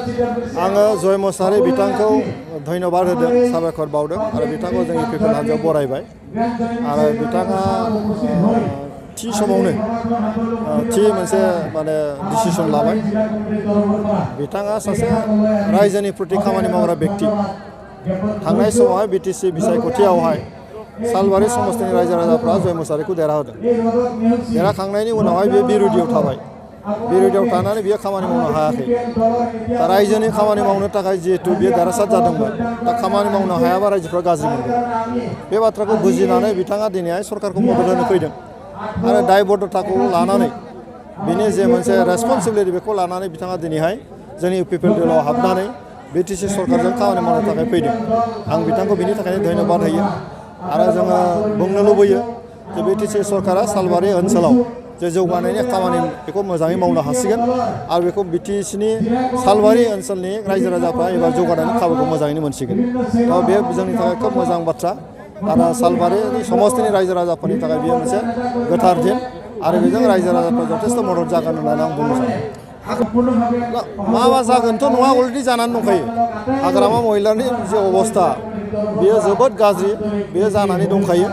आङो जय मुसाहारि बिथांखौ धन्यबाद होदों साबायखर बावदों आरो बिथांखौ जोंनि पिपल हान्जायाव बरायबाय आरो बिथाङा थि समावनो थि मोनसे माने डिसिसन लाबाय बिथाङा सासे रायजोनि प्रति खामानि मावग्रा व्यक्ति थांनाय समावहाय बिटिसि बिसायख'थियावहाय सालबारि समस्तिनि रायजो राजाफ्रा जय मुसाहारिखौ देरहाहोदों देरहाखांनायनि उनावहाय बे बिरोधियाव थाबाय बिरोधियाव थानानै बियो खामानि मावनो हायाखै दा रायजोनि खामानि मावनो थाखाय जिहेतु बियो देरहासार जादोंमोन दा खामानि मावनो हायाबा रायजोफ्रा गाज्रि मोनगोन बे बाथ्राखौ बुजिनानै बिथाङा दिनैहाय सरकारखौ मदद होनो फैदों आरो दायबद्धताखौ लानानै बिनि जे मोनसे रेसपन्सिबिलिटि बेखौ लानानै बिथाङा दिनैहाय जोंनि इउपिपिएल हाबनानै बिटिसि सरकारजों खामानि मावनो थाखाय फैदों आं बिथांखौ बिनि थाखायनो धन्यबाद होयो आरो जोङो बुंनो लुबैयो जे बिटिसि सरकारा सालबारि ओनसोलाव जे जौगानायनि खामानि बेखौ मोजाङै मावनो हासिगोन आरो बेखौ बिटिसिनि सालबारि ओनसोलनि रायजो राजाफ्रा एबा जौगानायनि खाबुखौ मोजाङैनो मोनसिगोन दा बे जोंनि थाखाय खोब मोजां बाथ्रा आरो सालबारिनि समस्तिनि रायजो राजाफोरनि थाखाय बेयो मोनसे गोथार दिन आरो बेजों रायजो राजाफ्रा जथेस्थ' मदद जागोन होननानै आं बुंनो सानो माबा जागोनथ' नङा अलरेडि जानानै दंखायो हाग्रामा महिलारनि जे अबस्था बेयो जोबोद गाज्रि बेयो जानानै दंखायो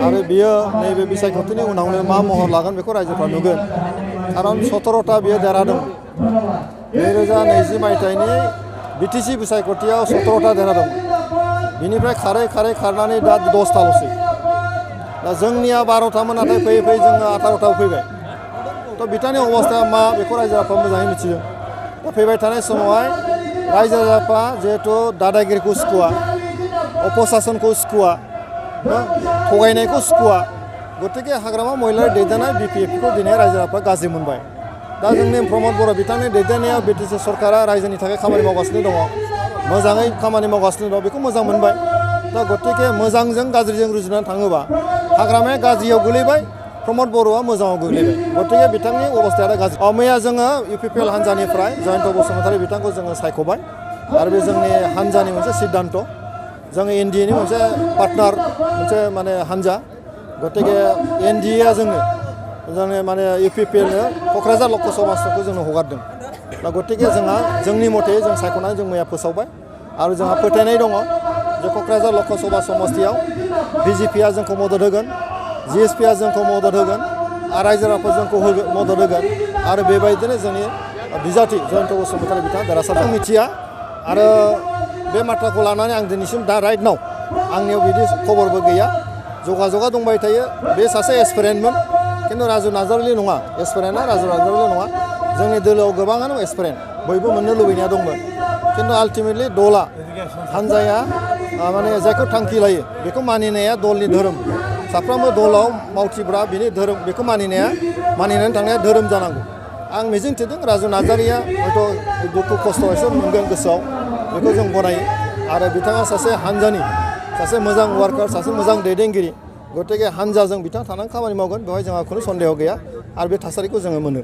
आरो बियो नैबे बिसायख'थिनि उनावनो मा महर लागोन बेखौ रायजोफ्रा नुगोन खारन 17ता बियो देरहादों 2020 मायथाइनि बिटिसि बिसायख'थियाव 17ता देरहादों बिनिफ्राय खारै खारै खारनानै दा 10ताल'सै दा जोंनिया 12तामोन नाथाय फैयै फैयै जोङो 18ताव फैबाय थ' बिथांनि अबस्थाया मा बेखौ रायजो राजाफ्रा मोजाङै मिथिदों दा फैबाय थानाय समावहाय रायजो राजाफ्रा जिहेथु दादागिरिखौ सुखुवा अपसासनखौ सुखुवा थगायनायखौ सुखुवा गतिके हाग्रामा महिलारि दैदेननाय बिपिएफखौ दिनै रायजो राजाफ्रा गाज्रि मोनबाय दा जोंनि प्रमद बर' बिथांनि दैदेननायाव बिटिसि सरकारा रायजोनि थाखाय खामानि मावगासिनो दङ मोजाङै खामानि मावगासिनो दं बेखौ मोजां मोनबाय दा गतिके मोजांजों गाज्रिजों रुजुनानै थाङोबा हाग्रामाया गाज्रियाव गोलैबाय प्रमद बर'आ मोजाङाव गोग्लैबाय गतिके बिथांनि अबस्थाया गाज्रि मैया जोङो इउपिपिएल हान्जानिफ्राय जयन्त बसुमतारी बिथांखौ जोङो सायख'बाय आरो बे जोंनि हान्जानि मोनसे सिद्धान्त जोङो एनडिएनि मोनसे पार्टनार मोनसे माने हान्जा गतिके एनडिएआ जोंनो माने इउपिपिएलनो क'क्राझार लकसभा आसनखौ जोंनो हगारदों दा गतिके जोंनि मथे जों सायख'नानै जों मैया फोसावबाय आरो जोंहा फोथायनाय दङ जे क'क्राझार लकसभा समस्तियाव बिजेपिआ जोंखौ मदद होगोन जिएसपिआ जोंखौ मदद होगोन आरो रायजो राजाफोर जोंखौ मदद होगोन आरो बेबायदिनो जोंनि बिजाथि जयन्त बसुमतारी बिथाङा देरहासार मिथिया आरो बे बाथ्राखौ लानानै आं दिनैसिम दा राइट नाव आंनियाव बिदि खबरबो गैया जगाजगा दंबाय थायो बे सासे एसपिरेन्टमोन खिन्थु राजु नार्जारिल नङा एसपिरेन्टआ राजु नार्जारिल नङा जोंनि दोलोआव गोबाङानो एसपिरेन्ट बयबो मोननो लुबैनाया दंमोन खिन्थु आल्टिमेटलि दला हान्जाया माने जायखौ थांखि लायो बेखौ मानिनाया दलनि धोरोम साफ्रोमबो दलाव मावथिफ्रा बिनि धोरोम बेखौ मानिनानै थांनाया धोरोम जानांगौ आं मिजिंथिदों राजु नार्जारिया हयथ' दुखु खस्थ' एसे मोनगोन गोसोआव बेखौ जों गनायो आरो बिथाङा सासे हान्जानि सासे मोजां वार्कार सासे मोजां दैदेनगिरि गतिके हान्जाजों बिथाङा थानानै खामानि मावगोन बेवहाय जोंहा खुनु सन्देह गैया आरो बे थासारिखौ जोङो मोनो